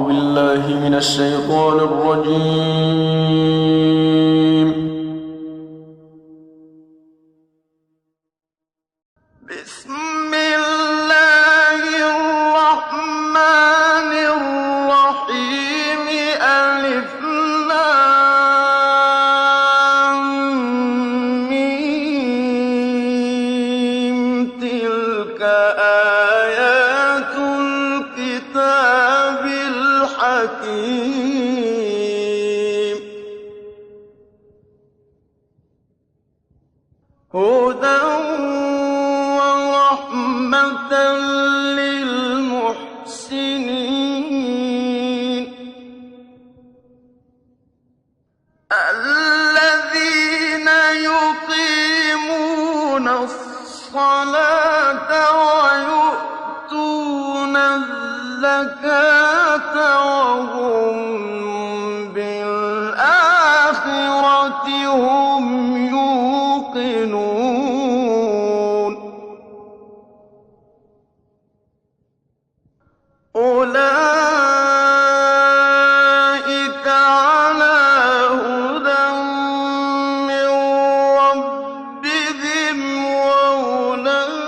بالله من الشيطان الرجيم. بسم الله الرحمن الرحيم. ألف لام ميم. تلك آيات الكتاب الحكيم. هدى ورحمة للمحسنين الذين يقيمون الصلاة ويؤتون الزكاة وهم بالآخرة هم يوقنون. أولئك على هدى من ربهم وأولئك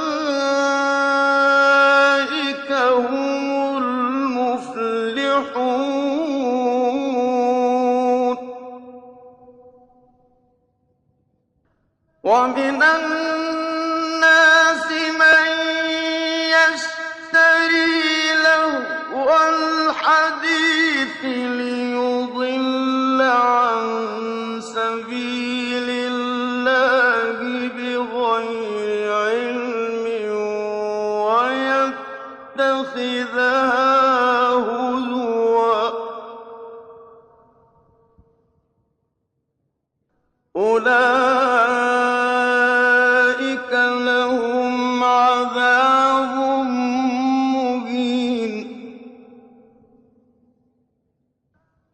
هم المفلحون. ومن الناس من يشتري لهو الحديث ليضل عن سبيل الله بغير علم ويتخذها هزوا. أولئك لهم عذاب مهين.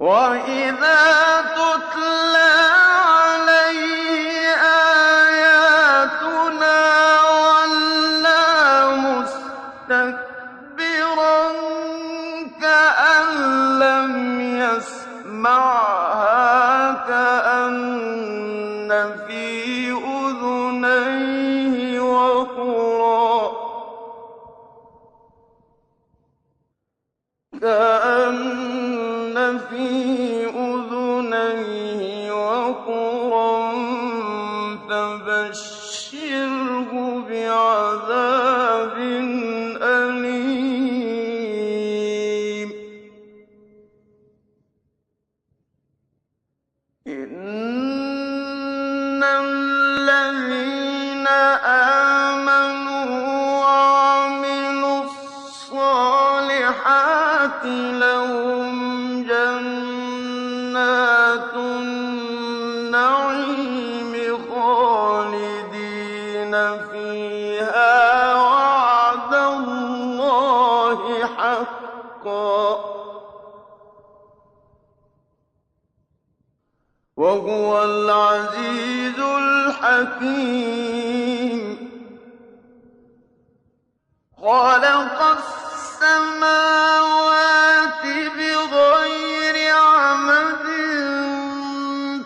وإذا تتلى عليه آياتنا ولى مستكبرا كأن لم يسمعها كأن في أذنيه وقرا. فبشره بعذاب أليم. إن الذين آمنوا وعملوا الصالحات لهم جنات النعيم خالدين فيها وعد الله حقا وهو العزيز الحكيم. خلق السماوات بغير عمد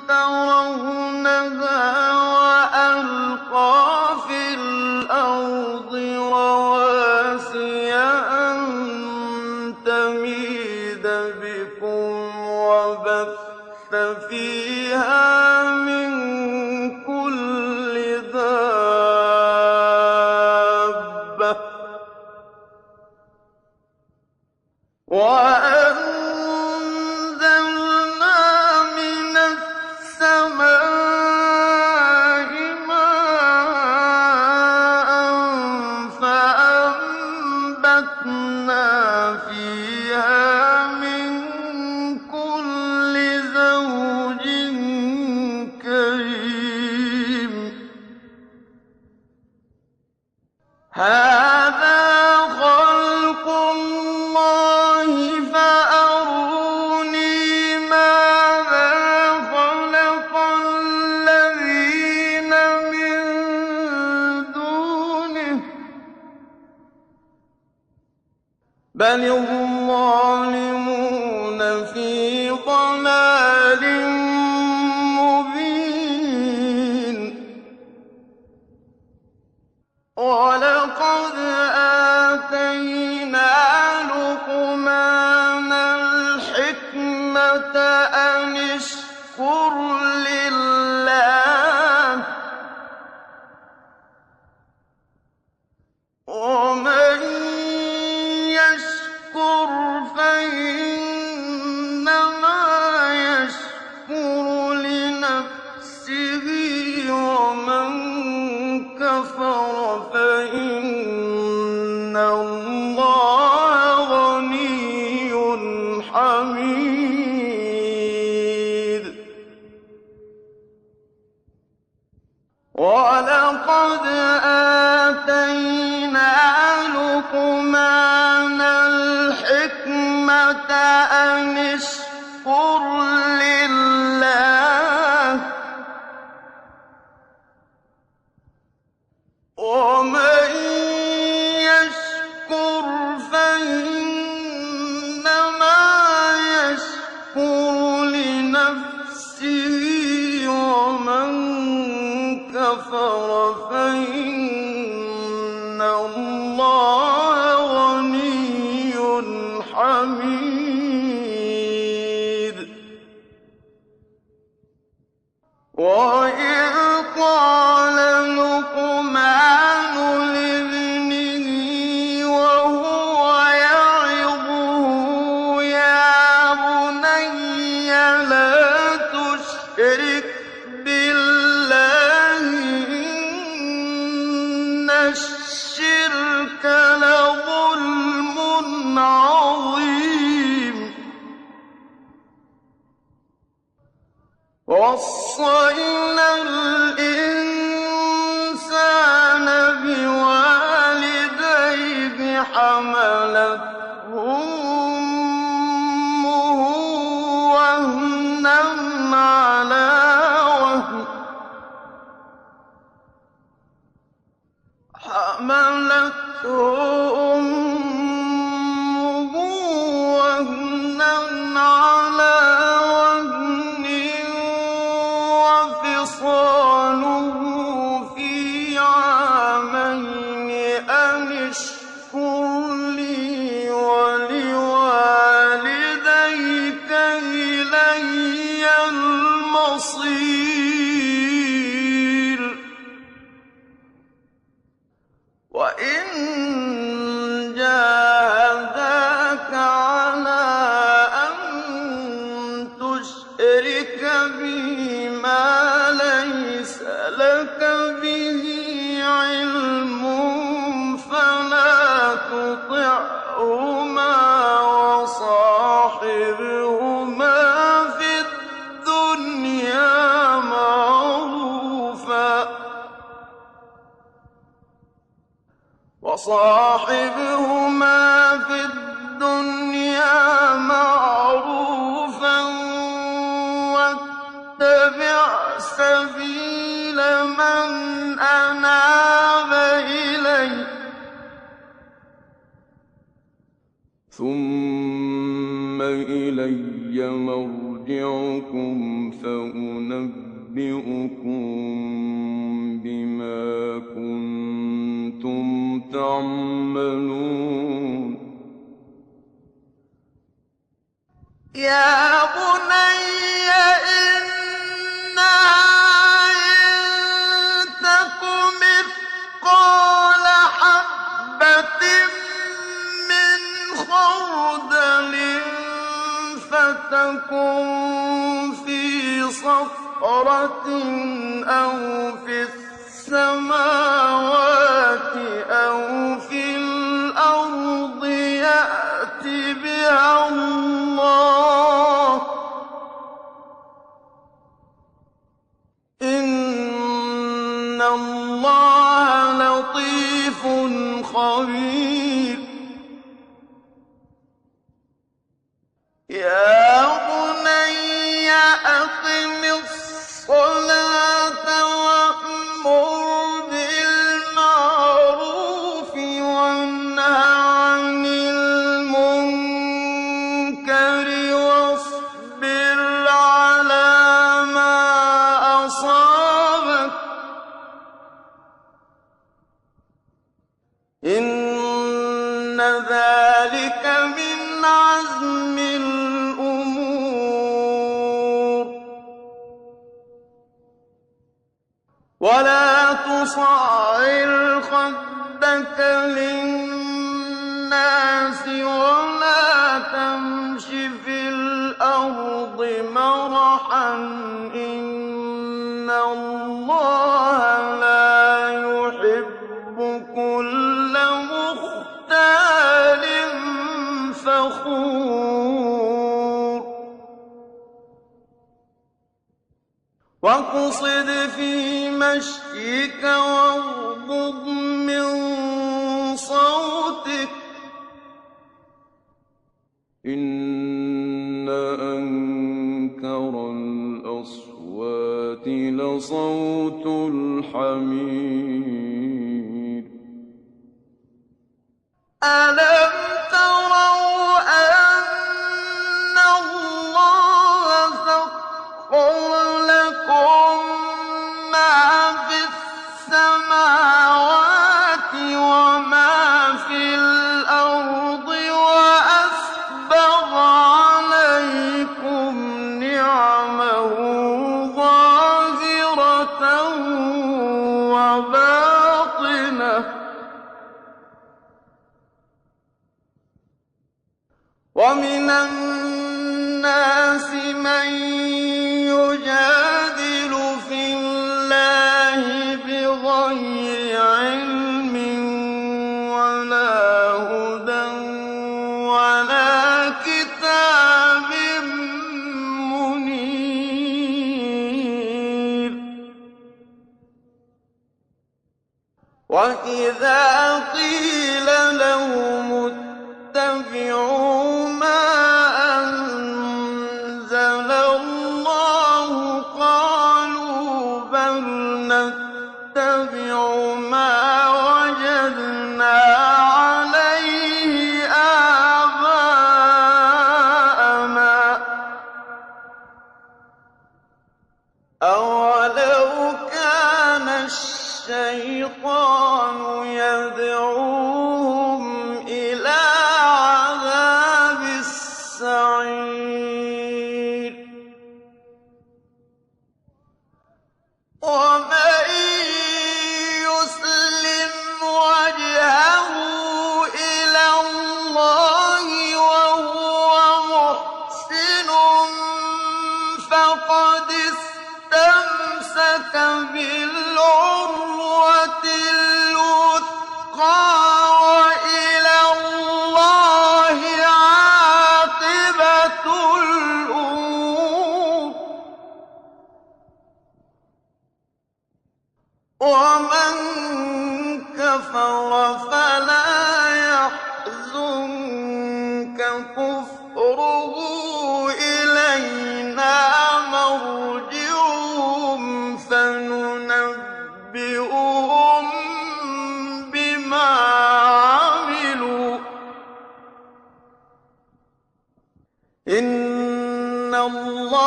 ترونها وألقى في الأرض رواسي أن تميد بكم وبث فيها من كل دابة وأنزلنا من السماء ماء فأنبتنا فيها من كل زوج كريم. هذا خلق الله فأروني ماذا خلق الذين من دونه بل الظالمون في ضلال مبين ولقد آتينا لقمان الحكمة أن اشكر لله ومن يشكر فإنما يشكر لنفسه ومن كفر فإن الله غني حميد ولقد آتينا لقمان الحكمة أن اشكر لله ومن يشكر فإنما يشكر لنفسه ومن كفر فإن الله غني حميد وإذ قال لقمان لابنه وهو يعظه يا بني لا تشرك بالله إن الشرك لظلم عظيم ووصينا الإنسان بوالديه حملته أمه وهنا على وهن حملته أمه وهنا على وهن وفصاله في عامين أن اشكر لي ولوالديك إلي المصير وإن جاهداك على أن تشرك بي ما ليس لك به علم فلا تطعهما وصاحبهما في الدنيا معروفا واتبع سبيل من أناب إلي ثم إلي مرجعكم فأنبئكم بما كنتم تعملون يا بني إنها إن تك مثقال حبة من خردل فتكن في صخرة أو في السماوات أو في الأرض يأت بها الله إن الله لطيف خبير يا بني أقم الصلاة وأمر بالمعروف وانه عن المنكر صعر خدك للناس ولا تمش في الأرض مرحا إن الله لا يحب كل مختال فخور واقصد في مشيك واغضض من صوتك إن أنكر الأصوات لصوت الحمير ألم تروا أن الله سخر لكم ما في السماوات وما في الأرض وأسبغ عليكم نعمه ظاهرة وباطنة ومن الناس من يجادل في الله بغير علم ولا هدى ولا كتاب منير وإذا قيل لهم اتبعوا ما أنزل الله قالوا بل نتبع ما وجدنا عليه آباءنا أولو كان الشيطان يدعوهم إلى عذاب السعير ومن يسلم وجهه إلى الله وهو محسن فقد استمسك بالعروة الوثقى وإلى الله عاقبة الأمور ومن كفر فلا يحزنك كفره إلينا مرجعهم فننبئهم بما عملوا إن الله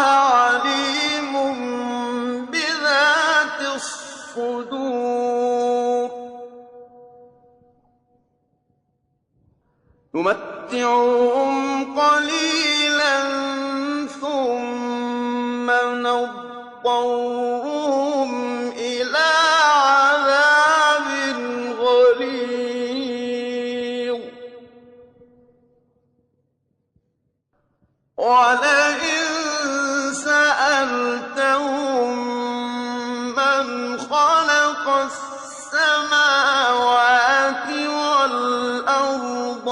عليم بذات الصدور نمتعهم قليلا ثم نضطرهم إلى عذاب غليظ ولئن سألتهم من خلق السماوات والأرض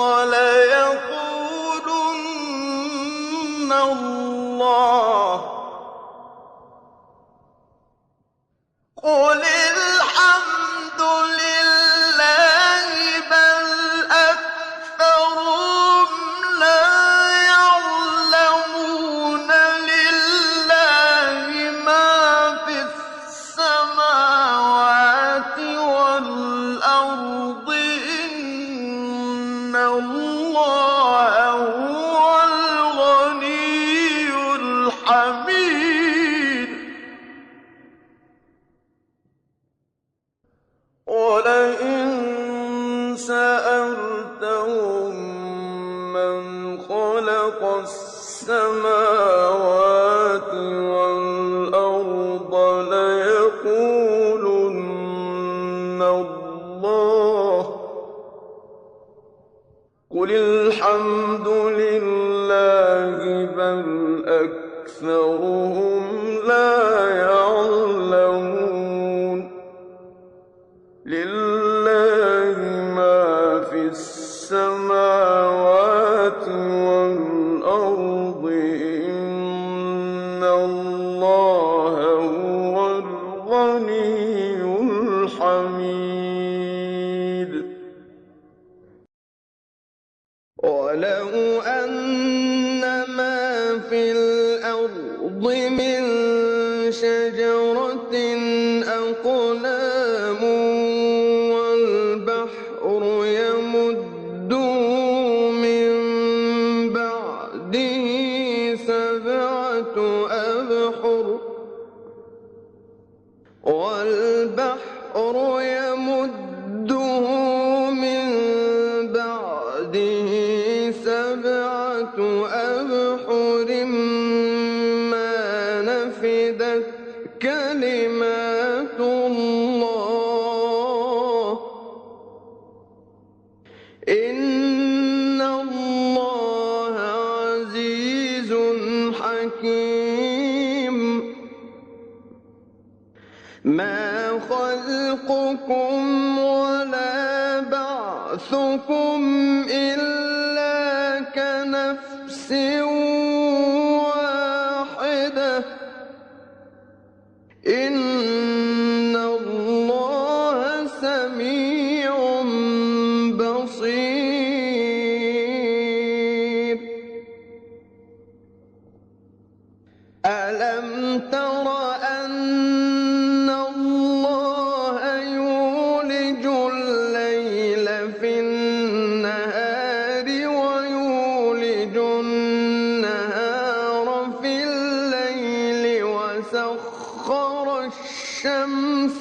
ليقولن الله قل الحمد لله بل أكثرهم لا يعلمون لله ما في السماوات والأرض إن الله هو الغني الحميد ولئن سألتهم من خلق السماوات والأرض ليقولن الله هو الغني الحميد. ولو أن ما في الأرض من شجرة أقلام والبحر يمده من بعده سبعة أبحر ما نفدت كلمات الله إن الله عزيز حكيم. ما خلقكم ولا بعثكم إلا كنفس واحدة إن الله سميع بصير. ألم تر أن الله يولج الليل في النهار ويولج النهار في الليل وسخر الشمس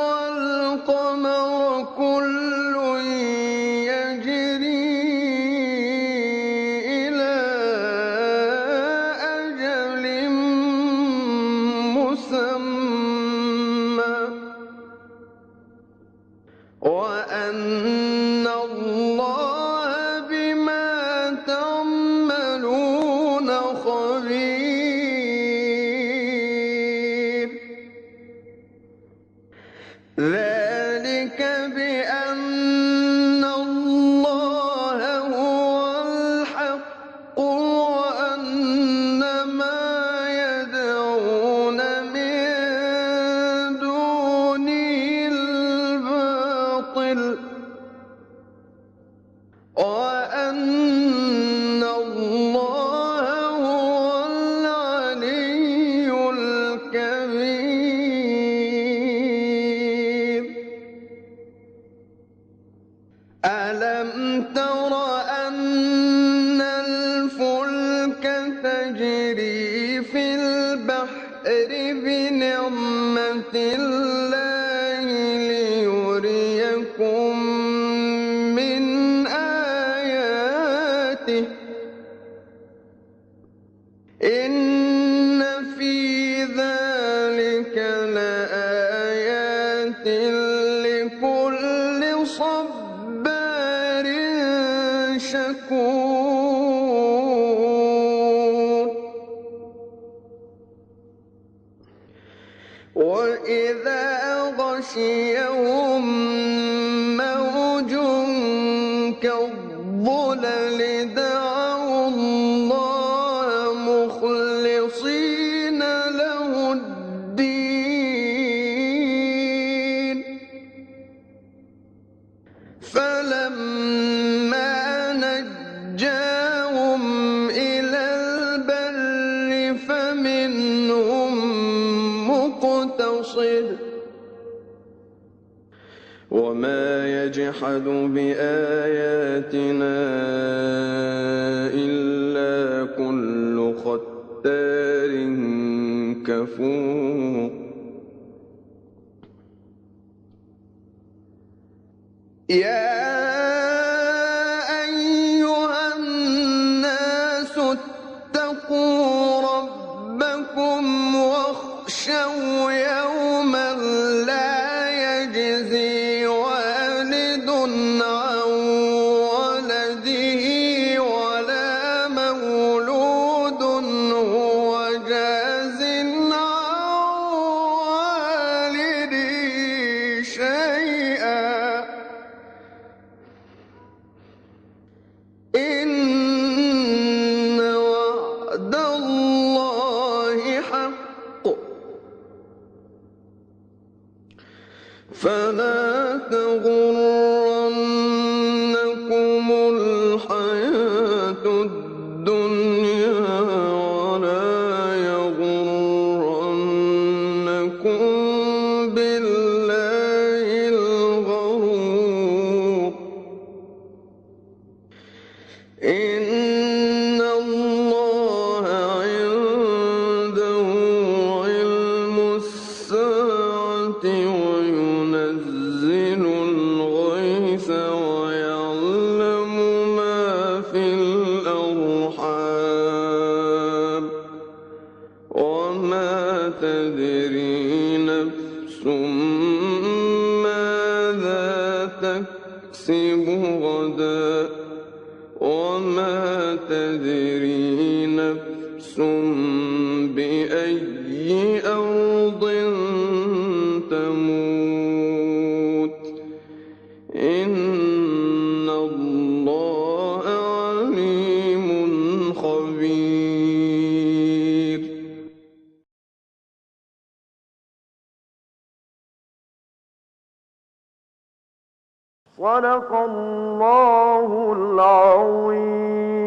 والقمر كل يجري إلى أجل مسمى وأن الله بما تعملون خبير. ذلك بأن الله هو الحق وأن ما يدعون من دونه الباطل وأن الله هو العلي الكبير. ألم تر أن الفلك تجري في البحر بنعمة الله ليريكم من آياته إن في ذلك لآيات لكل صبار شكور. وإذا غشيهم موج كالظلل دعوا الله مخلصين له الدين فلما نجاهم إلى البر فمنهم مقتصد وما يجحد بآياتنا إلا كل ختار كفور. يا أيها الناس اتقوا ربكم واخشوا يوما لا يجزي والد عن ولده ولا مولود هو جاز عن والده شيئا فلا تغرنكم الحياة الدنيا ولا يغرنكم بالله الغرور إن الله عنده علم الساعة وينزل الغيث ويعلم ما في الأرحام وما تدري نفس ماذا تكسب غدا وما تدري نفس بأي أرض تموت إن الله عليم خبير صدق الله العظيم.